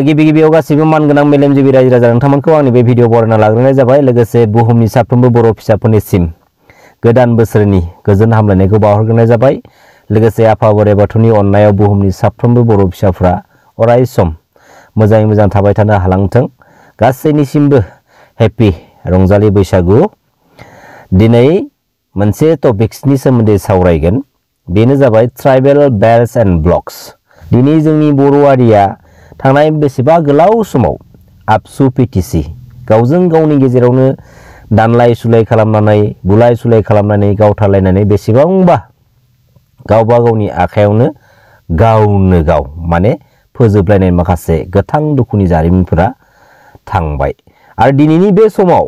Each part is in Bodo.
गिबि-गिबियाव गासैबो मानगोनां मेलेमजिबि रायजो राजा नोंथांमोनखौ आंनि बे भिडिअ बरायना लाग्रोनाय जाबाय। लोगोसे बुहुमनि साफ्रोमबो बर' फिसाफोरनिसिम गोदान बोसोरनि गोजोन हामलायनायखौ बावहरग्रोनाय जाबाय। लोगोसे आफा बोराइ बाथौनि अननायाव बुहुमनि साफ्रोमबो बर' फिसाफ्रा अराय सम मोजाङै मोजां थाबाय थानो हालांथों। गासैनिसिमबो हेपि रंजालि बैसागु। दिनै मोनसे टपिक्सनि सोमोन्दै सावरायगोन, बेनो जाबाय ट्राइबेल बेल्ट्स एन्ड ब्लक्स। दिनै जोंनि बर' हारिया थांनाय बेसेबा गोलाव समाव आबसु पिटिसि गावजों गावनि गेजेरावनो दानलाय सुलाय खालामनानै बुलाय सुलाय खालामनानै गावथारलायनानै बेसेबांबा गावबा गावनि आखायावनो गावनो गाव माने फोजोबलायनाय माखासे गोथां दुखुनि जारिमिनफोरा थांबाय। आरो दिनैनि बे समाव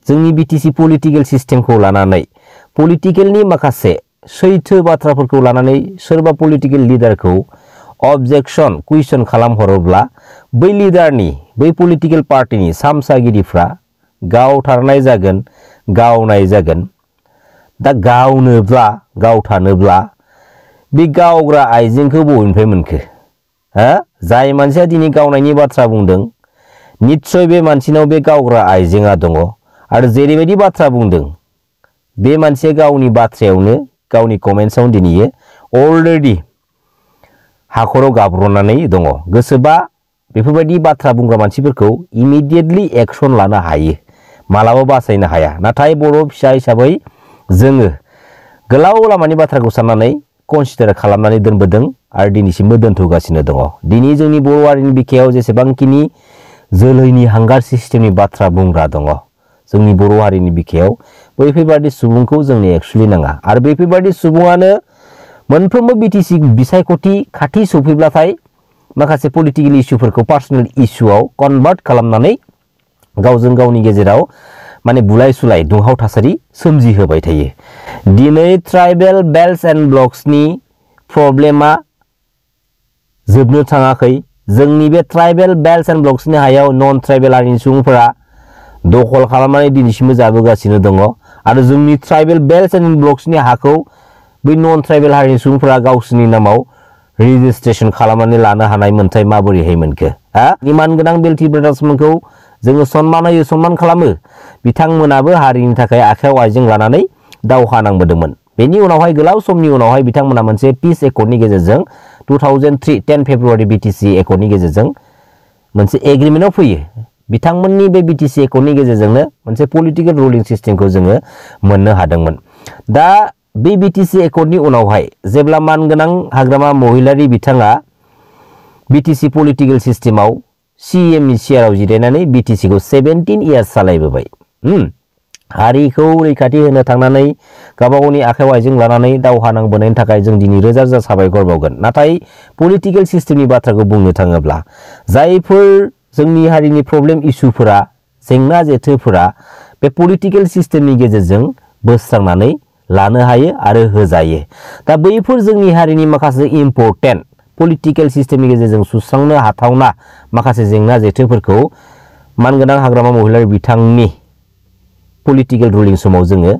जोंनि बिटिसि पलिटिकेल सिस्टेमखौ लानानै पलिटिकेलनि माखासे सैथो बाथ्राफोरखौ लानानै सोरबा पलिटिकेल लिडारखौ अबजेक्शन कुइसन खालामहरोब्ला बै लिडारनि बै पलिटिकेल पार्टिनि सामसागिरिफ्रा गावथारनाय जागोन, गावनाय जागोन। दा गावथानोब्ला बे गावग्रा आइजेंखौ बबेनिफ्राय मोनखो? जाय मानसिया दिनै गावनायनि बाथ्रा बुंदों निस्सय बे मानसिनाव बे गावग्रा आइजेंआ दङ। आरो जेरैबायदि बाथ्रा बुंदों बे मानसिया गावनि बाथ्रायावनो गावनि कमेन्ट्सआवनो दिनै अलरेडि हाखराव गाब्रनानै दङ। गोसोबा बेफोरबायदि बाथ्रा बुंग्रा मानसिफोरखौ इमिडिएटलि एक्शन लानो हायो, मालाबा बासायनो हाया। नाथाय बर' फिसा हिसाबै जोङो गोलाव लामानि बाथ्राखौ साननानै कनसिडार खालामनानै दोनबोदों आरो दिनैसिमबो दोनथ'गासिनो दङ। दिनै जोंनि बर' हारिनि बिखायाव जेसेबांखिनि जोलैनि हांगार सिस्टेमनि बाथ्रा बुंग्रा दङ, जोंनि बर' हारिनि बिखायाव बैफोरबायदि सुबुंखौ जोंनो एक्सुवेलि नाङा। आरो बैफोरबायदि सुबुङानो मोनफ्रोमबो बिटिसि बिसायख'थि खाथि सफैब्लाथाय माखासे पलिटिकेल इस्युफोरखौ पार्सनेल इस्युआव कनभार्ट खालामनानै गावजों गावनि गेजेराव माने बुलाय सुलाय दुंहाव थासारि सोमजिहोबाय थायो। दिनै ट्राइबेल बेल्ट्स एन्ड ब्लक्सनि प्रब्लेमा जोबनो थाङाखै। जोंनि बे ट्राइबेल बेल्ट्स एन्ड ब्लक्सनि हायाव नन ट्राइबेल हारिनि सुबुंफोरा दखल खालामनानै दिनैसिमबो जाबोगासिनो दङ। आरो जोंनि ट्राइबेल बेल्ट्स एन्ड ब्लक्सनि हाखौ बै नन ट्राइबेल हारिनि सुबुंफोरा गावसोरनि नामाव रेजिस्ट्रेसन खालामनानै लानो हानाय मोन्थाय माबोरैहाय मोनखो? मानगोनां बेल्टि ब्रादार्समोनखौ जोङो सनमान होयो, सनमान खालामो। बिथांमोनाबो हारिनि थाखाय आखायाव आइजें लानानै दावहा नांबोदोंमोन। बेनि उनावहाय गोलाव समनि उनावहाय बिथांमोना मोनसे पिस एकर्डनि गेजेरजों 2003 10 फेब्रुवारि बिटिसि एकर्डनि गेजेरजों मोनसे एग्रिमेन्टआव फैयो। बिथांमोननि बे बिटिसि एकर्डनि गेजेरजोंनो मोनसे पलिटिकेल रुलिं सिस्टेमखौ जोङो मोननो हादोंमोन। दा बे बिटिसि एकर्डनि उनावहाय जेब्ला मानगोनां हाग्रामा महिलारि बिथाङा बिटिसि पलिटिकेल सिस्टेमाव सिएमनि चेयाराव जिरायनानै बिटिसिखौ 17 इयार्स सालायबोबाय। हारिखौ रैखाथि होनो थांनानै गावबा गावनि आखायाव आइजें लानानै दावहा नांबोनायनि थाखाय जों दिनै रोजा रोजा साबायखर बावगोन। नाथाय पलिटिकेल सिस्टेमनि बाथ्राखौ बुंनो थाङोब्ला जायफोर जोंनि हारिनि प्रब्लेम इस्युफोरा जेंना जेथोफोरा बे पलिटिकेल सिस्टेमनि गेजेरजों बोस्रांनानै लानो हायो आरो होजायो। दा बैफोर जोंनि हारिनि माखासे इम्पर्टेन्ट पलिटिकेल सिस्टेमनि गेजेरजों सुस्रांनो हाथावना माखासे जेंना जेथोफोरखौ मानगोनां हाग्रामा महिलारि बिथांनि पलिटिकेल रुलिं समाव जोङो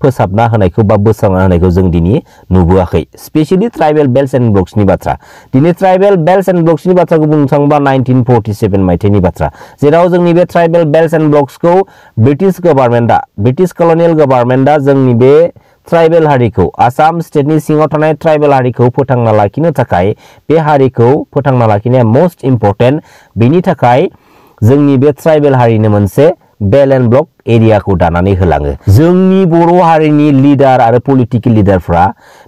फोसाबना होनायखौ बा बोस्रांना होनायखौ जों दिनै नुबोआखै। स्पेशलि ट्राइबेल बेल्ट्स एन्ड ब्लक्सनि बाथ्रा। दिनै ट्राइबेल बेल्ट्स एन्ड ब्लक्सनि बाथ्राखौ बुंनो थाङोबा 1947 मायथाइनि बाथ्रा, जेराव जोंनि बे ट्राइबेल बेल्ट्स एन्ड ब्लक्सखौ ब्रिटिश गभर्नमेन्टआ, ब्रिटिश कलनियेल गभर्नमेन्टआ जोंनि बे ट्राइबेल हारिखौ, आसाम स्टेटनि सिङाव थानाय ट्राइबेल हारिखौ फोथांना लाखिनो थाखाय, बे हारिखौ फोथांना लाखिनाया मोस्ट इम्पर्टेन्ट। बेनि थाखाय जोंनि बे ट्राइबेल हारिनो मोनसे बेल एन्ड ब्लक एरियाखौ दानानै होलाङो। जोंनि बर' हारिनि लिडार आरो पलिटिकेल लिडारफ्रा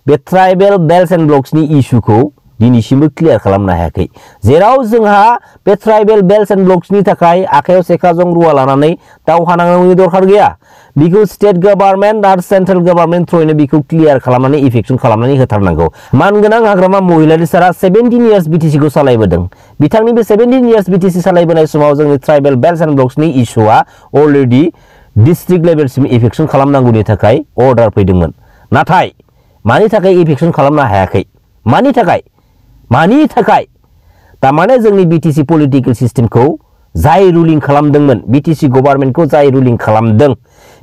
बे ट्राइबेल बेल्ट्स एन्ड ब्लक्सनि इस्युखौ दिनैसिमबो क्लियार खालामनो हायाखै। जेराव जोंहा बे ट्राइबेल बेल्ट्स एन्ड ब्लक्सनि थाखाय आखायाव सेखाजों रुवा लानानै दावहा नांनांगौनि दरखार गैया। बेखौ स्टेट गभर्नमेन्ट आरो सेन्ट्रेल गभर्नमेन्ट थ्रुयैनो बेखौ क्लियार खालामनानै इफेक्सन खालामनानै होथारनांगौ। मानगोनां हाग्रामा महिलारि सारा 17 इयार्स बिटिसिखौ सालायबोदों। बिथांनि बे 17 इयार्स बिटिसि सालायबोनाय समाव जोंनि ट्राइबेल बेल्ट्स एन्ड ब्लक्सनि इस्युआ अलरेडि डिस्ट्रिक्ट लेभेलसिम इफेक्सन खालामनांगौनि थाखाय अर्डार फैदोंमोन। नाथाय मानि थाखाय इफेक्सन खालामनो हायाखै? मानि थाखाय? थारमाने जोंनि बिटिसि पलिटिकेल सिस्टेमखौ जाय रुलिं खालामदोंमोन, बिटिसि गभर्नमेन्टखौ जाय रुलिं खालामदों,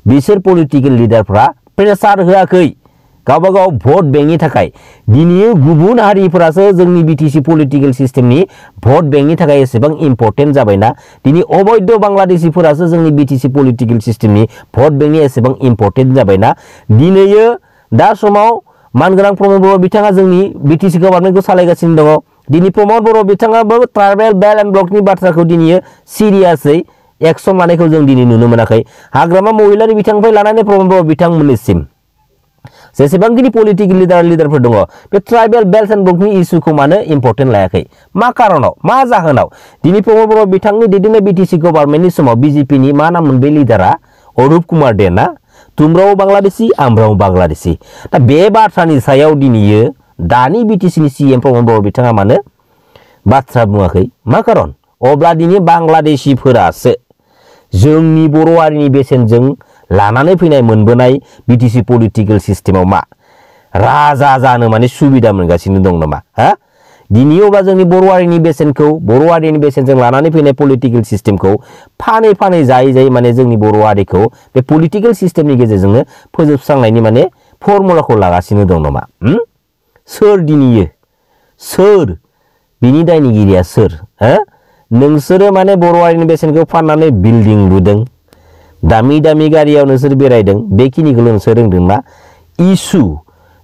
बिसोर पलिटिकेल लिडारफ्रा प्रेसार होआखै। गावबागाव भट बेंकनि थाखाय दिनै गुबुन हारिफोरासो जोंनि बिटिसि पलिटिकल सिस्टेमनि भट बेंकनि थाखाय एसेबां इम्पर्टेन्ट जाबायना दिनै अबैध बांलादेशीफोरासो जोंनि बिटिसि पलिटिकल सिस्टेमनि भट बेंकनि एसेबां इम्पर्टेन्ट जाबायना दिनैयो दा समाव मानगोनां प्रमद बर' बिथाङा जोंनि बिटिसि गभर्नमेन्टखौ सालायगासिनो दङ दिनै प्रमद बर' बिथाङाबो ट्राइबेल बेल्ट एन्ड ब्लकनि बाथ्राखौ दिनै सिरियासै एक्सन लानायखौ जों दिनै नुनो मोनाखै हाग्रामा महिलारि बिथांनिफ्राय लानानै प्रमद बर' बिथांमोननिसिम जेसेबांखिनि पलिटिकल लिडारफोर दङ बे ट्राइबेल बेल्ट एन्ड ब्लकनि इस्युखौ मानो इम्पर्टेन्ट लायाखै मा कारनाव मा जाहोनाव दिनै प्रमद बर' बिथांनि दैदेननाय बिटिसि गभर्नमेन्टनि समाव बिजेपिनि मा नाममोन बे लिडारा अरुप कुमार दे ना तुमराव बांलादेशी आमराव बांलादेशी दा बे बाथ्रानि सायाव दिनैयो दानि बिटिसिनि सीएम प्रमद बर' बिथाङा मानो बाथ्रा बुङाखै मा कारन अब्ला दिनै बांलादेशीफोरासो जोंनि बर' हारिनि बेसेनजों लानानै फैनाय मोनबोनाय बिटिसि पलिटिकल सिस्टेमाव मा राजा जानो माने सुबिदा मोनगासिनो दं नामा हा दिनै अब्ला जोंनि बर' हारिनि बेसेनखौ बर' हारिनि बेसेनजों लानानै फैनाय पलिटिकल सिस्टेमखौ फानै फानै जायै माने जोंनि बर' हारिखौ बे पलिटिकल सिस्टेमनि गेजेरजोंनो फोजोबस्रांनायनि माने फर्मुलाखौ लागासिनो दं नामा सोर दिनैयो सोर बिनि दायनिगिरिया सोर हा नोंसोरो माने बर' हारिनि बेसेनखौ फाननानै बिल्डिं लुदों दामि दामि गारियाव नोंसोर बेरायदों बेखिनिखौल' नोंसोर रोंदों मा इस्यु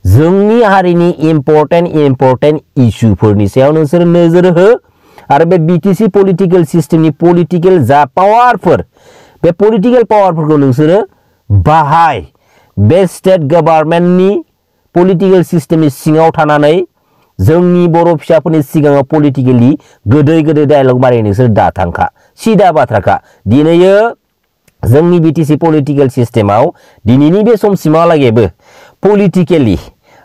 जोंनि हारिनि इम्पर्टेन्ट इस्युफोरनि सायाव नोंसोर नोजोर हो आरो बे बिटिसि पलिटिकल सिस्टेमनि पलिटिकल जा पावारफोर बे पलिटिकल पावारफोरखौ नोंसोरो बाहाय बे स्टेट गभर्नमेन्टनि पलिटिकल सिस्टेमनि सिङाव थानानै जोंनि बर' फिसाफोरनि सिगाङाव पलिटिकली गोदै गोदै डायलग मारि नोंसोर दाथांखा सिदा बाथ्राखा दिनैयो जोंनि बिटिसि पलिटिकल सिस्टेमाव दिनैनि बे समसिमहालागैबो पलिटिकली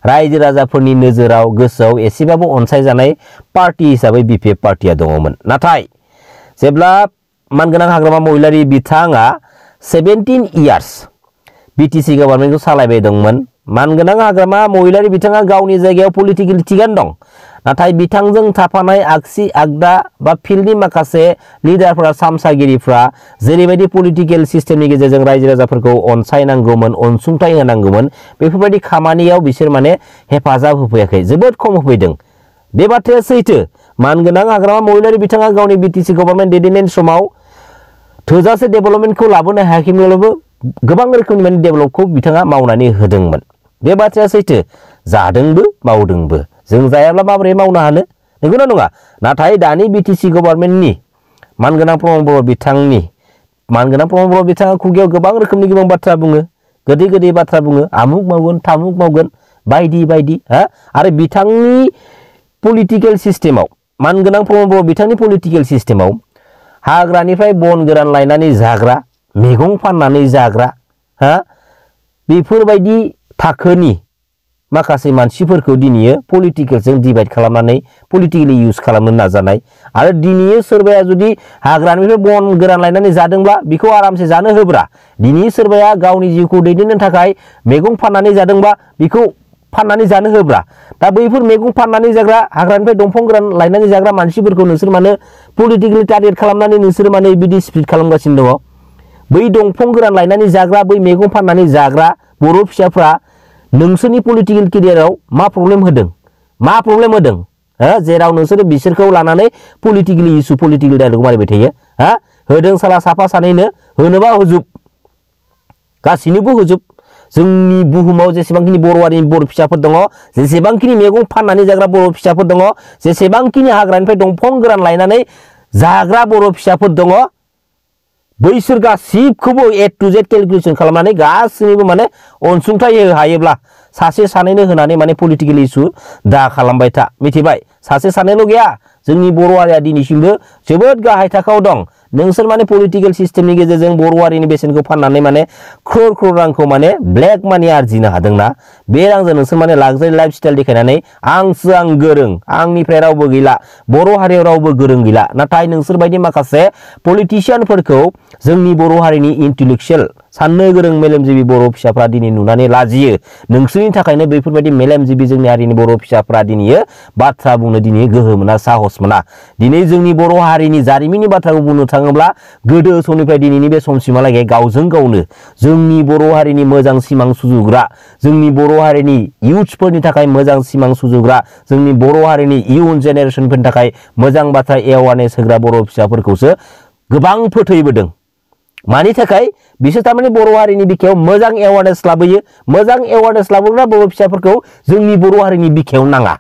रायजो राजाफोरनि नोजोराव गोसोआव एसेबाबो अनसायजानाय पार्टी हिसाबै बिपिएफ पार्टीया दङमोन नाथाय जेब्ला मानगोनां हाग्रामा महिलारि बिथाङा 17 इयार्स बिटिसि गभर्नमेन्टखौ सालायबाय दंमोन मानगोनां हाग्रामा महिलारि बिथाङा गावनि जायगायाव पलिटिकल थिगानो दं नाथाय बिथांजों थाफानाय आगसि आगदा बा फिल्डनि माखासे लिडारफोरा सामसागिरिफ्रा जेरैबायदि पलिटिकल सिस्टेमनि गेजेरजों रायजो राजाफोरखौ अनसायनांगौमोन अनसुंथाइ होनांगौमोन बेफोरबायदि खामानियाव बिसोर माने हेफाजाब होफैयाखै जोबोद खम होफैदों बे बाथ्राया सैथो मानगोनां हाग्रामा महिलारि बिथाङा गावनि बिटिसि गभर्नमेन्ट दैदेननाय समाव थोजासे डेभेलपमेन्टखौ लाबोनो हायाखैमोनब्लाबो गोबां रोखोमनि माने डेभेलपखौ बिथाङा मावनानै होदोंमोन बे बाथ्राया सैथो जादोंबो मावदोंबो जों जायाब्ला माबोरै मावनो हानो नंगौना नङा नाथाय दानि बिटिसि गभर्नमेन्टनि मानगोनां प्रमद बर' बिथाङा खुगायाव गोबां रोखोमनि गोबां बाथ्रा बुङो गोदै गोदै बाथ्रा बुङो आमुक मावगोन थामुक मावगोन बायदि बायदि आरो बिथांनि पलिटिकल सिस्टेमाव मानगोनां प्रमद बर' बिथांनि पलिटिकल सिस्टेमाव हाग्रानिफ्राय बन गोरान लायनानै जाग्रा मैगं फाननानै जाग्रा बेफोरबायदि थाखोनि माखासे मानसिफोरखौ दिनैयो पलिटिकलजों डिभाइड खालामनानै पलिटिकली इउज खालामनो नाजानाय आरो दिनैयो सोरबाया जुदि हाग्रानिफ्राय बन गोरान लायनानै जादोंब्ला बेखौ आरामसे जानो होब्रा दिनै सोरबाया गावनि जिउखौ दैदेननो थाखाय मैगं फाननानै जादोंबा बेखौ फाननानै जानो होब्रा दा बैफोर मैगं फाननानै जाग्रा हाग्रानिफ्राय दंफां गोरान लायनानै जाग्रा मानसिफोरखौ नोंसोर माने पलिटिकली टार्गेट खालामनानै नोंसोर माने बिदि स्प्लिट खालामगासिनो दङ बै दंफां गोरान लायनानै जाग्रा बै मैगं फाननानै जाग्रा बर' फिसाफ्रा नोंसोरनि पलिटिकल केरियाराव मा प्रब्लेम होदों जेराव नोंसोर बिसोरखौ लानानै पलिटिकली इस्यु पलिटिकल डायलग मारिबाय थायो होदों साला साफा सानैनो होनोबा हुजुब गासिनोबो हुजुब जोंनि बुहुमाव जेसेबांखिनि बर' हारिनि बर' फिसाफोर दङ जेसेबांखिनि मैगं फाननानै जाग्रा बर' फिसाफोर दङ जेसेबांखिनि हाग्रानिफ्राय दंफां गोरान लायनानै जाग्रा बर' फिसाफोर दङ बैसोर गासिबखौबो ए टु जेड केलकुलेसन खालामनानै गासिनिबो माने अनसुंथाइ हायोब्ला सासे सानैनो होनानै माने पलिटिकल इस्यु दा खालामबाय था मिथिबाय सासे सानैल' गैया जोंनि बर' हारिया दिनैसिमबो जोबोद गाहाय थाखोआव दं नोंसोर माने पलिटिकल सिस्टेमनि गेजेरजों बर' हारिनि बेसेनखौ फाननानै माने क्रर रांखौ माने ब्लेक मानि आरजिनो हादोंना बे रांजों नोंसोर माने लाक्जारि लाइफ स्टाइल देखायनानै आं गोरों आंनिफ्राय रावबो गैला बर' हारियाव रावबो गोरों गैला नाथाय नोंसोर बायदि माखासे पलिटिशियानफोरखौ जोंनि बर' हारिनि इन्टेलेक्चुवेल साननो गोरों मेलेमजिबि बर' फिसाफ्रा दिनै नुनानै लाजियो नोंसोरनि थाखायनो बेफोरबायदि मेलेमजिबि जोंनि हारिनि बर' फिसाफ्रा दिनै बाथ्रा बुंनो दिनै गोहो मोना साहस मोना दिनै जोंनि बर' हारिनि जारिमिननि बाथ्राखौ बुंनो थाङोब्ला गोदो समनिफ्राय दिनैनि बे समसिमहालागै गावजों गावनो जोंनि बर' हारिनि मोजां सिमां सुजुग्रा जोंनि बर' हारिनि इयुथ्सफोरनि थाखाय मोजां सिमां सुजुग्रा जोंनि बर' हारिनि इयुन जेनेरेसनफोरनि थाखाय मोजां बाथ्रा एवारनेस होग्रा बर' फिसाफोरखौसो गोबां फोथैबोदों मानि थाखाय बिसोर थारमाने बर' हारिनि बिखायाव मोजां एवारनेस लाबोयो मोजां एवारनेस लाबोग्रा बर' फिसाफोरखौ जोंनि बर' हारिनि बिखायाव नाङा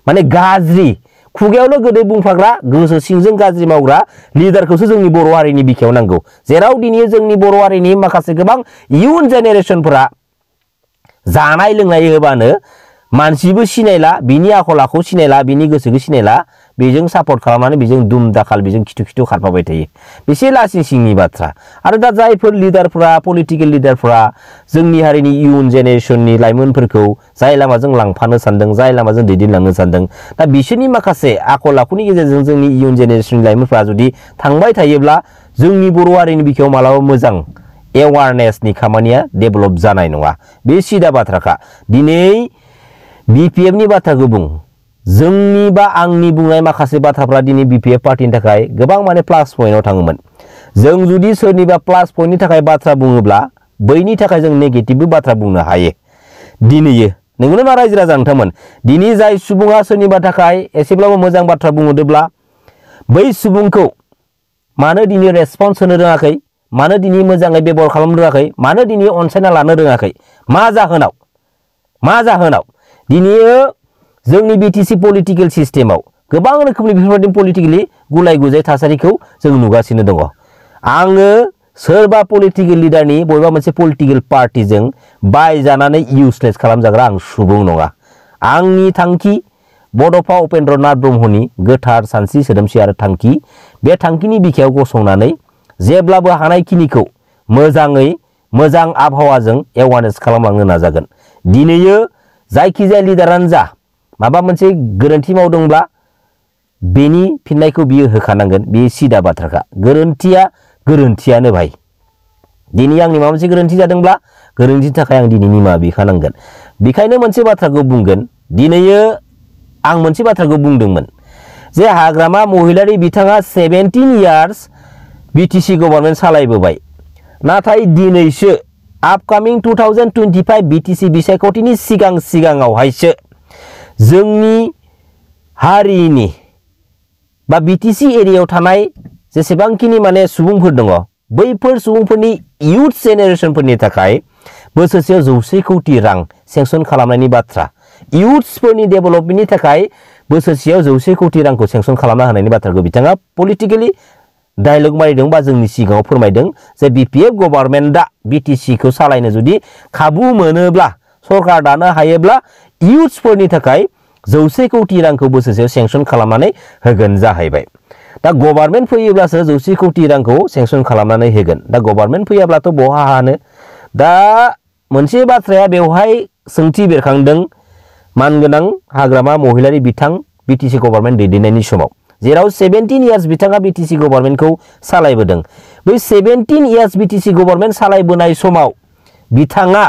माने गाज्रि खुगायावल' गोदै बुंफाग्रा गोसो सिंजों गाज्रि मावग्रा लिडारखौसो जोंनि बर' हारिनि बिखायाव नांगौ जेराव दिनै जोंनि बर' हारिनि माखासे गोबां इयुन जेनेरेसनफोरा जानाय लोंनाय होबानो मानसिबो सिनायला बिनि आखल आखु सिनायला बिनि गोसोखौ सिनायला बेजों सापर्ट खालामनानै बेजों दुम दाखाल बेजों खिथु खिथु खारफाबाय थायो बेसे लासिं सिंनि बाथ्रा आरो दा जायफोर लिडारफोरा पलिटिकेल लिडारफोरा जोंनि हारिनि इयुन जेनेरेसननि लाइमोनफोरखौ जाय लामाजों लांफानो सानदों जाय लामाजों दैदेनलांनो सानदों दा बिसोरनि माखासे आखल आखुनि गेजेरजों जोंनि इयुन जेनेरेसननि लाइमोनफोरा जुदि थांबाय थायोब्ला जोंनि बर' हारिनि बिखायाव मालाबा मोजां एवारनेसनि खामानिया डेभेलप जानाय नङा बे सिदा बाथ्राखा दिनै बिपिएफनि बाथ्राखौ बुं जोंनि बा आंनि बुंनाय माखासे बाथ्राफ्रा दिनै बिपिएफ पार्टिनि थाखाय गोबां माने प्लास पइन्टआव थाङोमोन जों जुदि सोरनिबा प्लास पइन्टनि थाखाय बाथ्रा बुङोब्ला बैनि थाखाय जों नेगेटिभबो बाथ्रा बुंनो हायो दिनैयो नोंगौना मा रायजो राजा नोंथांमोन दिनै जाय सुबुङा सोरनिबा थाखाय एसेब्लाबो मोजां बाथ्रा बुंहरोब्ला बै सुबुंखौ मानो दिनै रेसपन्स होनो रोङाखै मानो दिनै मोजाङै बेबहार खालामनो रोङाखै मानो दिनै अनसायना लानो रोङाखै मा जाहोनाव दिनै जोंनि बिटिसि पलिटिकेल सिस्टेमाव गोबां रोखोमनि बेफोरबायदि पलिटिकेलि गुलाय गुजाय थासारिखौ जों नुगासिनो दङ आङो सोरबा पलिटिकेल लिडारनि बबेबा मोनसे पलिटिकेल पार्टिजों बायजानानै इउसलेस खालामजाग्रा आं सुबुं नङा आंनि थांखि बड'फा उपेन्द्रनाथ ब्रह्मनि गोथार सानस्रि सोदोमस्रि आरो थांखि बे थांखिनि बिखायाव गसंनानै जेब्लाबो हानायखिनिखौ मोजाङै मोजां आबहावाजों एवारनेस खालामलांनो नाजागोन दिनैयो जायखिजाया लिडारानो जा माबा मोनसे गोरोन्थि मावदोंब्ला बेनि फिननायखौ बियो होखानांगोन बे सिदा बाथ्राखा गोरोन्थियानो भाई दिनै आंनि माबा मोनसे गोरोन्थि जादोंब्ला गोरोन्थिनि थाखाय आं दिनै निमाहा बिखानांगोन बेखायनो मोनसे बाथ्राखौ बुंगोन दिनैयो आं मोनसे बाथ्राखौ बुंदोंमोन जे हाग्रामा महिलारि बिथाङा 17 इयार्स बिटिसि गभर्नमेन्ट सालायबोबाय नाथाय दिनैसो आपकामिं 2025 बिटिसि बिसायख'थिनि सिगाङावहायसो जोंनि हारिनि बा बिटिसि एरियायाव थानाय जेसेबांखिनि माने सुबुंफोर दङ बैफोर सुबुंफोरनि इयुथ जेनेरेसनफोरनि थाखाय बोसोरसेयाव 100 कोटि रां सेंसन खालामनायनि बाथ्रा इयुथ्सफोरनि डेभेलपमेन्टनि थाखाय बोसोरसेयाव 100 कोटि रांखौ सेंसन खालामना होनायनि बाथ्राखौ बिथाङा पलिटिकेलि डायलग मारिदों बा जोंनि सिगाङाव फोरमायदों जे बिपिएफ गभर्नमेन्टआ बिटिसिखौ सालायनो जुदि खाबु मोनोब्ला सरकार दानो हायोब्ला इयुथ्सफोरनि थाखाय 100 कोटि रांखौ बोसोरसेयाव सेंसन खालामनानै होगोन जाहैबाय दा गभर्नमेन्ट फैयोब्लासो 100 कोटि रांखौ सेंसन खालामनानै होगोन दा गभर्नमेन्ट फैयाब्लाथ' बहा हानो दा मोनसे बाथ्राया बेवहाय सोंथि बेरखांदों मानगोनां हाग्रामा महिलारि बिथां बिटिसि गभर्नमेन्ट दैदेननायनि समाव जेराव 17 इयार्स बिथाङा बिटिसि गभर्नमेन्टखौ सालायबोदों बै 17 इयार्स बिटिसि गभर्नमेन्ट सालायबोनाय समाव बिथाङा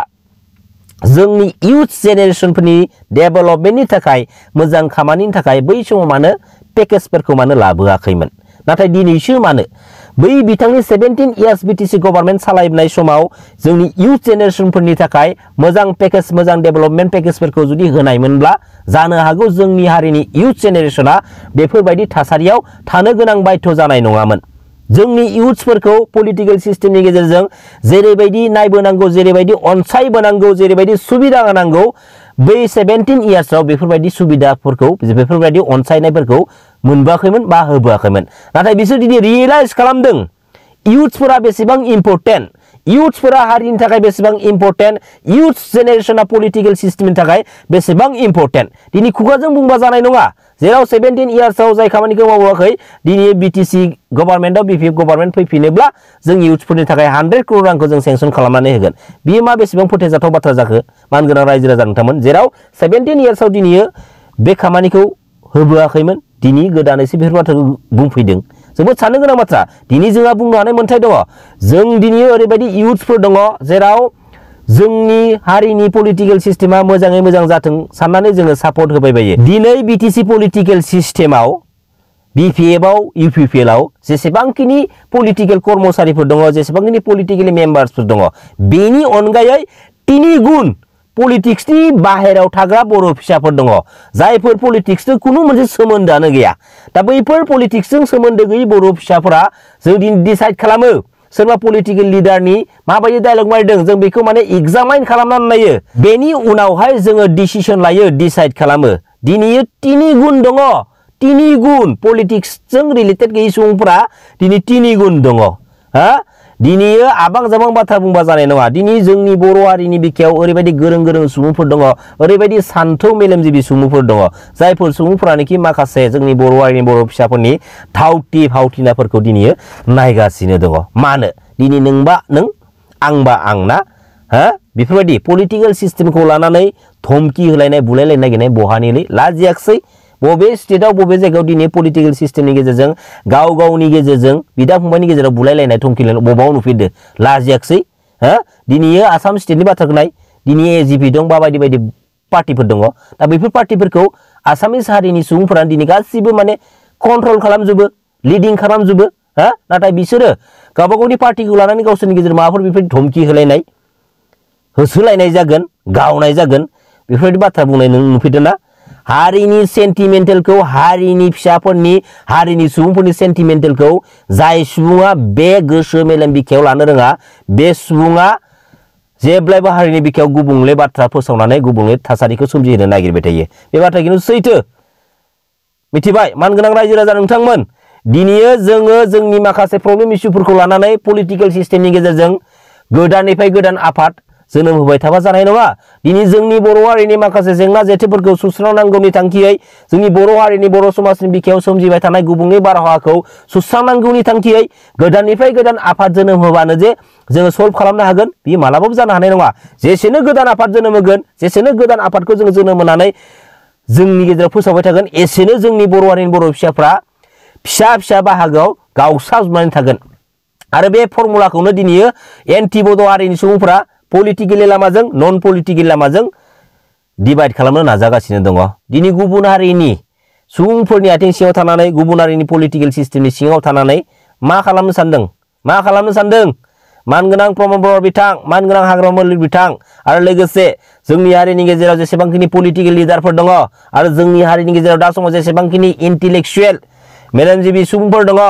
जोंनि इयुथ जेनेरेसनफोरनि डेभेलपमेन्टनि थाखाय मोजां खामानिनि थाखाय बै समाव मानो पेकेजफोरखौ मानो लाबोआखैमोन नाथाय दिनैसो मानो बै बिथांनि 17 इयार्स बिटिसि गभर्नमेन्ट सालायबोनाय समाव जोंनि इयुथ जेनेरेसनफोरनि थाखाय मोजां पेकेज मोजां डेभेलपमेन्ट पेकेजफोरखौ जुदि होनायमोनब्ला जानो हागौ जोंनि हारिनि इयुथ जेनेरेसना बेफोरबायदि थासारियाव थानो गोनां बाध्य जानाय नङामोन जोंनि इयुथ्सफोरखौ पलिटिकेल सिस्टेमनि गेजेरजों जेरैबायदि नायबोनांगौ जेरैबायदि अनसायबोनांगौ जेरैबायदि सुबिदा होनांगौ बै 17 इयार्सआव बेफोरबायदि सुबिदाफोरखौ बेफोरबायदि अनसायनायफोरखौ मोनबोआखैमोन बा होबोआखैमोन नाथाय बिसोर दिनै रियेलाइज खालामदों इयुथ्सफोरा बेसेबां इम्पोर्टेन्ट इयुथ्सफोरा हारिनि थाखाय बेसेबां इम्पोर्टेन्ट इयुथ्स जेनेरेसना पलिटिकेल सिस्टेमनि थाखाय बेसेबां इम्पोर्टेन्ट दिनै खुगाजों बुंबा जानाय नङा जेराव 17 इयार्सआव जाय खामानिखौ मावाखै दिनै बिटिसि गभर्नमेन्टआव बिपिएफ गभर्नमेन्ट फैफिनोब्ला जों इयुथ्सफोरनि थाखाय 100 करोड़ रांखौ जों सेंसन खालामनानै होगोन बियो मा बेसेबां फोथायजाथाव बाथ्रा जाखो मानगोनां रायजो राजा नोंथांमोन जेराव 17 इयार्सआव दिनै बे खामानिखौ होबोआखैमोन दिनै गोदानैसो बेफोर बाथ्राखौ बुंफैदों जोबोद साननो गोनां बाथ्रा दिनै जोंहा बुंनो हानाय मोन्थाय दङ जों दिनै ओरैबायदि इयुथ्सफोर दङ जेराव जोंनि हारिनि पलिटिकेल सिस्टेमा मोजाङै मोजां जाथों साननानै जोङो सापर्ट होबाय बायो दिनै बिटिसि पलिटिकेल सिस्टेमाव बिपिएफआव इउपिपिएलआव जेसेबांखिनि पलिटिकेल कर्मचारिफोर दङ जेसेबांखिनि पलिटिकेल मेम्बार्सफोर दङ बेनि अनगायै 3 गुन पलिटिक्सनि बाहेराव थाग्रा बर' फिसाफोर दङ जायफोर पलिटिक्सजों खुनु मोनसे सोमोन्दोआनो गैया दा बैफोर पलिटिक्सजों सोमोन्दो गैयै बर' फिसाफोरा जों दिनै डिसाइड खालामो सोरबा पलिटिकेल लिडारनि माबायदि डायलग मारिदों जों बेखौ माने एग्जामाइन खालामनानै नायो बेनि उनावहाय जोङो डिसिसन लायो डिसाइड खालामो दिनै 3 गुन दङ 3 गुन पलिटिक्सजों रिलेटेड गैयै सुबुंफोरा दिनै 3 गुन दङ हा दिनै आबां जाबां बाथ्रा बुंबा जानाय नङा दिनै जोंनि बर' हारिनि बिखायाव ओरैबायदि गोरों गोरों सुबुंफोर दङ ओरैबायदि सान्थौ मेलेमजिबि सुबुंफोर दङ जायफोर सुबुंफोरानोखि माखासे जोंनि बर' हारिनि बर' फिसाफोरनि थावथि फावथिनाफोरखौ दिनै नायगासिनो दङ मानो दिनै नोंबा नों आंबा आंना हा बेफोरबायदि पलिटिकेल सिस्टेमखौ लानानै धमकी होलायनाय बुलायलायनाय नागिरनाय बहानिलै लाजियाखसै बबे स्टेटआव बबे जायगायाव दिनै पलिटिकेल सिस्टेमनि गेजेरजों गाव गावनि गेजेरजों बिदा फंबायनि गेजेराव बुलायलायनाय धमकिलायनाय बबाव नुफिनदो लाजियाखसै हा दिनै आसाम स्टेटनि बाथ्राखौ नाय दिनै एजिपि दं बा बायदि बायदि पार्टिफोर दङ दा बेफोर पार्टिफोरखौ आसामिस हारिनि सुबुंफोरा दिनै गासिबो माने कन्ट्रल खालामजोबो लिडिं खालामजोबो हा नाथाय बिसोरो गावबा गावनि पार्टिखौ लानानै गावसोरनि गेजेराव माबाफोर बेफोर धमकी होलायनाय होसोलायनाय जागोन गावनाय जागोन बेफोरबायदि बाथ्रा बुंनाय नों नुफेरदों ना हारिनि सेन्टिमेन्टेलखौ हारिनि फिसाफोरनि हारिनि सुबुंफोरनि सेन्टिमेन्टेलखौ जाय सुबुङा बे गोसो मेलेम बिखायाव लानो रोङा बे सुबुङा जेब्लायबो हारिनि बिखायाव गुबुंले बाथ्रा फोसावनानै गुबुंले थासारिखौ सोमजिहोनो नागिरबाय थायो बे बाथ्रा खिन्थु सैथो मिथिबाय मानगोनां रायजो राजा नोंथांमोन दिनै जोङो जोंनि माखासे प्रब्लेम इस्युफोरखौ लानानै पलिटिकेल सिस्टेमनि गेजेरजों गोदाननिफ्राय गोदान आफाद जोनोम होबाय थाबा जानाय नङा दिनै जोंनि बर' हारिनि माखासे जेंना जेथोफोरखौ सुस्रांनांगौनि थांखियै जोंनि बर' हारिनि बर' समाजनि बिखायाव सोमजिबाय थानाय गुबुंले बारहावाखौ सुस्रांनांगौनि थांखियै गोदाननिफ्राय गोदान आफाद जोनोम होबानो जे जोङो सल्भ खालामनो हागोन बेयो मालाबाबो जानो हानाय नङा जेसेनो गोदान आफाद जोनोम होगोन जेसेनो गोदान आफादखौ जोङो जोनोम होनानै जोंनि गेजेराव फोसावबाय थागोन एसेनो जोंनि बर' हारिनि बर' फिसाफ्रा फिसा फिसा बाहागोआव गावस्राजोबनानै थागोन आरो बे फर्मुलाखौनो दिनै एन्टि बड' हारिनि सुबुंफोरा पलिटिकेल लामाजों नन पलिटिकेल लामाजों डिभाइड खालामनो नाजागासिनो दङ दिनै गुबुन हारिनि सुबुंफोरनि आथिं सिङाव थानानै गुबुन हारिनि पलिटिकेल सिस्टेमनि सिङाव थानानै मा खालामनो सानदों मानगोनां प्रमद बर' बिथां मानगोनां हाग्रामा मल्लिक बिथां आरो लोगोसे जोंनि हारिनि गेजेराव जेसेबांखिनि पलिटिकेल लिडारफोर दङ आरो जोंनि हारिनि गेजेराव दा समाव जेसेबांखिनि इन्टेलेक्चुएल मेलेमजिबि सुबुंफोर दङ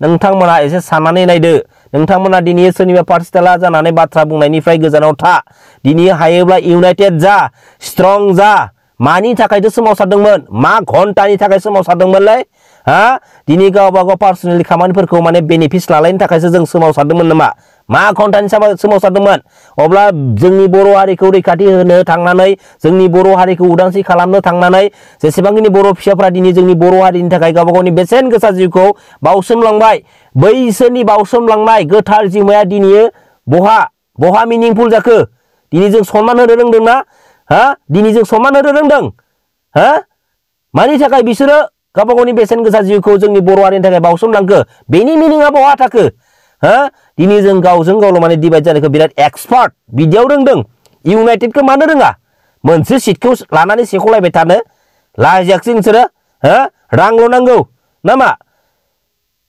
नोंथांमोना एसे साननानै नायदो नोंथांमोना दिनै सोरनिबा पार्सनेला जानानै बाथ्रा बुंनायनिफ्राय गोजानाव था दिनै हायोब्ला इउनाइटेड जा स्ट्रं जा मानि थाखायथ' सोमावसारदोंमोन मा घन्टानि थाखाय सोमावसारदोंमोनलै हा दिनै गावबा गाव पार्सनेल खामानिफोरखौ माने बेनिफिट्स लालायनो थाखायसो जों सोमावसारदोंमोन नामा मा घन्टानि सोमावसारदोंमोन अब्ला जोंनि बर' हारिखौ रैखाथि होनो थांनानै जोंनि बर' हारिखौ उदांस्रि खालामनो थांनानै जेसेबांखिनि बर' फिसाफ्रा दिनै जोंनि बर' हारिनि थाखाय गावबा गावनि बेसेन गोसा जिउखौ बावसोमलांबाय बैसोरनि बावसोमलांनाय गोथार जिउमाया दिनै बहा मिनिंफुल जाखो दिनै जों सनमान होनो रोंदोंना हा दिनै जों सनमान होनो रोंदों हा मानि थाखाय बिसोरो गावबा गावनि बेसेन गोसा जिउखौ जोंनि बर' हारिनि थाखाय बावसोमलांखो बेनि मिनिंआ बहा थाखो हा दिनै जों गावजों गावल' माने डिभाइड जानायखौ बिराद एक्सपार्ट बिदियाव रोंदों इउनाइटेडखौ मानो रोङा मोनसे सिटखौ लानानै सेख'लायबाय थानो लाजियाखसै नोंसोरो हा रांल' नांगौ नामा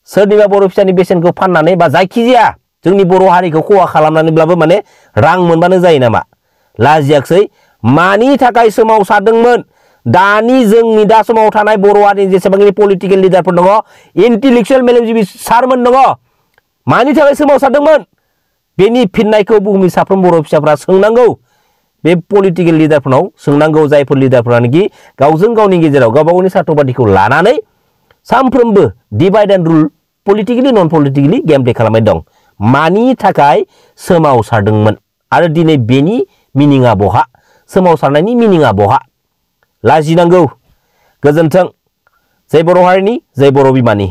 सोरनिबा बर' फिसानि बेसेनखौ फाननानै बा जायखिजाया जोंनि बर' हारिखौ खहा खालामनानैब्लाबो माने रां मोनबानो जायो नामा लाजियाखसै मानि थाखाय सोमावसारदोंमोन दानि जोंनि दा समाव थानाय बर' हारिनि जेसेबांखिनि पलिटिकेल लिडारफोर दङ इन्टेलेक्चुएल मेलेमजिबि सारमोन दङ मानि थाखाय सोमावसारदोंमोन बेनि फिननायखौ बुहुमनि साफ्रोम बर' फिसाफ्रा सोंनांगौ बे पलिटिकेल लिडारफोरनाव सोंनांगौ जायफोर लिडारफोरानोखि गावजों गावनि गेजेराव गावबा गावनि सार्थ बादिखौ लानानै सानफ्रोमबो divide and rule politically non politically game play खालामबाय दं मानि थाखाय सोमावसारदोंमोन आरो दिनै बेनि मिनिंआ बहा सोमावसारनायनि मिनिंआ बहा लाजिनांगौ गोजोन्थों जय बर' हारिनि जय बर' बिमानि